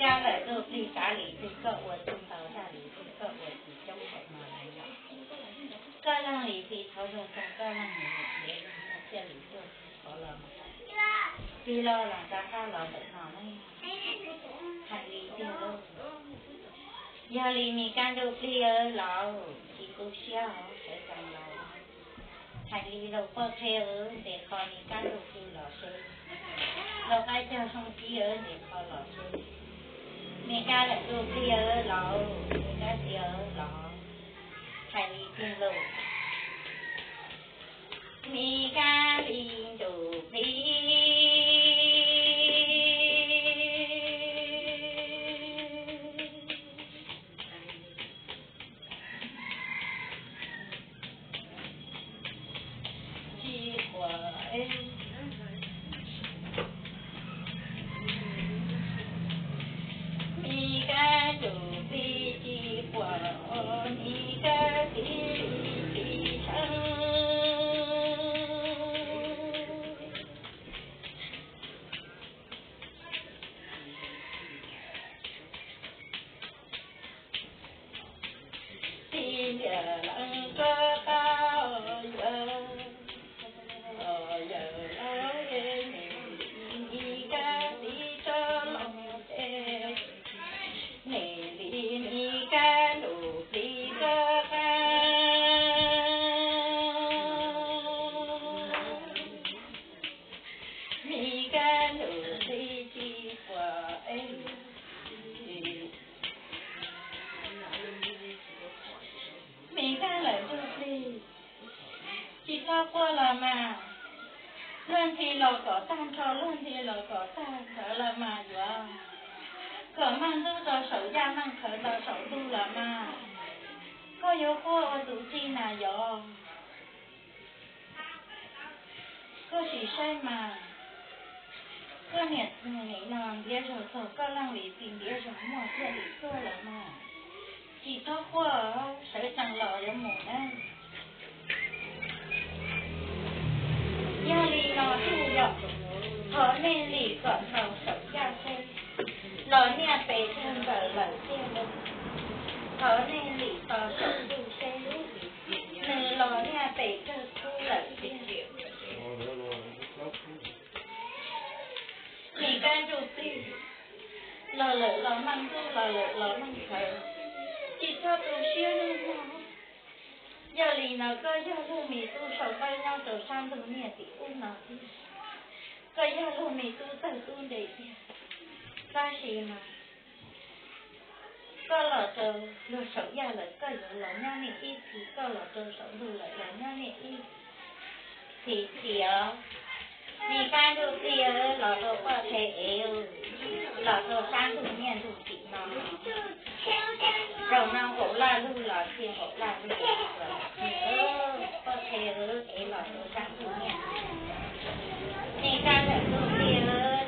Kab lawm ntuj plig, kav li twg koj ua tsis tau, dab li twg koj ua tsis coob npaum no lawm. Koj leej Lis Plig thov zoo rau koj leej niam thiaj li tuaj txog los, tig los los rov qab los ntawm no ne. Hais li tiag lauj. Yog li me kab ntuj plig los tsis tu siab os, sawv tsees los. Hais li lauj, poj qhe ntes qho me kab ntuj plig los seb. Lauj qaib cog zoo tib ntes qho los seb. Me kab lawm ntuj plig los, me kab txiv los. Hais li tiag lauj. Me kab li ntuj plig tsis quaj, me kab ntuj plig tsis quaj, me kab txiv tsis tshee. Txiv yawm leej koj qab yuav, yawm leej me kab txiv tso los ces, me li me kab ntuj plig koj qab, me kab ntuj plig tsis quaj es. Me kab lawm ntuj plig, tsis txhob quaj los mas. Luag ntxhi los kom tag nrho, luag ntxhi los kom tag nrho los mas yuav. Kom meej ntub rau saum yaj, meej qhawv rau saum ntuj los mas. Koj yuav quaj ua tus txij na yog? Koj sim saib mas, koj niam no ntiav zog txog koj leej Lis Plig ntiav zog muaj thiaj li tuag los mas. Tsis txhob quaj, sawv tsees los yuav mus na. Yog li no thiaj yog, thov nej lim kom txaus saum yaj seb, los niaj pes kawg nkaus lawm tiag lauj. Thov nej lim txaus saum ntuj seb, nws los niaj pes kawg kub lawm tiag. Me kab ntuj plig, los lawm los meej ntub, los lawm los meej qhawv, tsis txhob tu siab nawb mog. Yog li no koj yog luag me tub sau npawb nyob rau sab ntug niaj tim ub no thiab, koj yog luag me tub txawg tub ntse tiag, tab sis mas koj los rau luag saum yaj lawm koj yuav los nyob niaj ib txhis, koj los rau saum ntuj lawm los nyob niaj ib txhis os. Me kab ntuj plig los rau poj qhe ev, los rau sab ntug niaj ntug tim no. Zaum no npaum laj lug los txij npaum laj lug, poj qhe ev los rau sab ntug niaj. Me kab lawm ntuj plig los,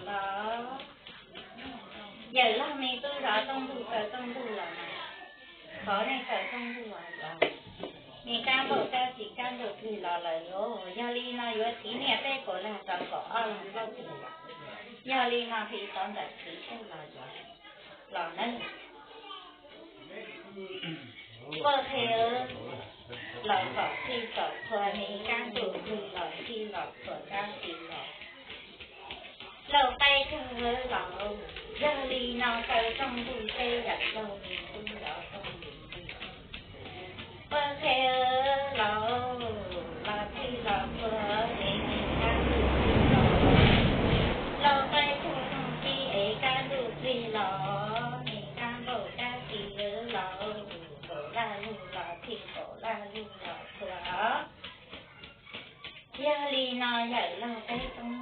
los. Yawm laug me tub zov rooj ntuj kaw rooj ntuj los mas, thov nej kaw rooj ntuj los. Me kab npauj kab txiv kab ntuj plig los lawm lauj. Yog li no yuav txiv niaj peb kaum lag rau kaum ob leeg plaub tug. Yog li no hli tov ntawm txiv seb los yuav los nawb. Poj qhe los kom txhij kom txhua, me kab ntuj plig los txhij los txhua kab txhij los. Lauj qaib cog los, yog li no kaw rooj ntuj seb yawm laug me tub zov rooj ntuj. Poj qhe los, los txhij los txhua, me kab ntuj plig los. Lauj qaib cog rooj seb es kab ntuj plig los, me kab npauj kab txiv los, kaum laj lug los txhij kaum laj lug los txhua. Yog li no yawm laug peb tub